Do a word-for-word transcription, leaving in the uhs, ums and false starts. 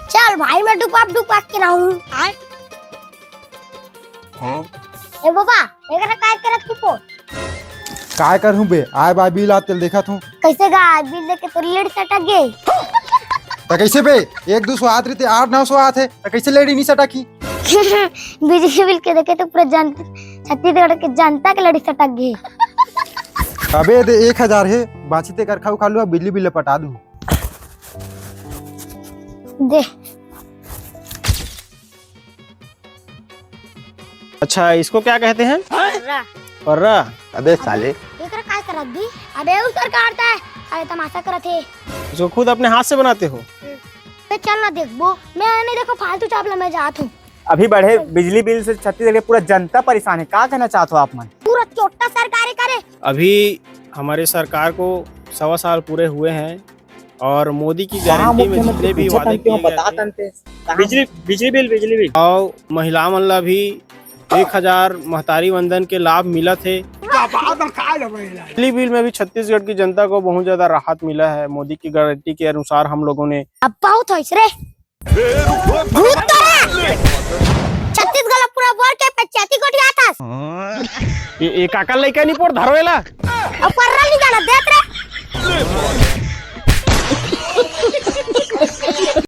चल भाई, मैं डुबाक डुबाक के लाहूं। ए बाबा, एकरा काय करत हूँ? काय करहूँ बे, आय बाय बिल आत तेला देखत हूँ। कैसे गा, बिल देख के तोर लेड़ी सटक गे? त कैसे बे, एक दू सौ आत रहिते, आठ नौ सौ आत हे, त कैसे लेड़ी नहीं सटकी? बिजली बिल के देखे तो पूरा जन-, छत्तीसगढ़ के जनता के लेड़ी सटक गे। अबे दे, एक हजार हे, बांची तेकर खाऊ खा लू, बिजली बिल पटा दू। दे। अच्छा, इसको क्या कहते हैं? पर्रा। पर्रा? अबे साले। एकरा काय करत दी? अबे उ सरकार त है, अरे तमाशा करत हे। इसको खुद अपने हाथ से बनाते हो? बे चल ना देखबो, मैं नहीं देखो फालतू चापला, मैं जात हूँ। अभी बढ़े बिजली बिल से छत्तीसगढ़ के पूरा जनता परेशान है, का कहना चाहत हो आप मन? पूरा चोट्टा सरकारी करे। अभी हमारे सरकार को सवा साल पूरे हुए हैं और मोदी की गारंटी में जितने भी वादे किए गए थे, बिजली, बिजली बिल, बिजली बिल। और महिला मन ला भी एक हजार महतारी वंदन के लाभ मिलत हे। बिजली बिल में भी छत्तीसगढ़ की जनता को बहुत ज्यादा राहत मिला है। मोदी की गारंटी के अनुसार हम लोगों ने अब बहुत होइस रे। भूत तो रे। छत्तीसगढ़ पूरा बोर के पंचायती गोठियाथस। ये, ये काकर लइका नहीं पोर धरोएला। अब पर्रा नहीं जाना देत रे।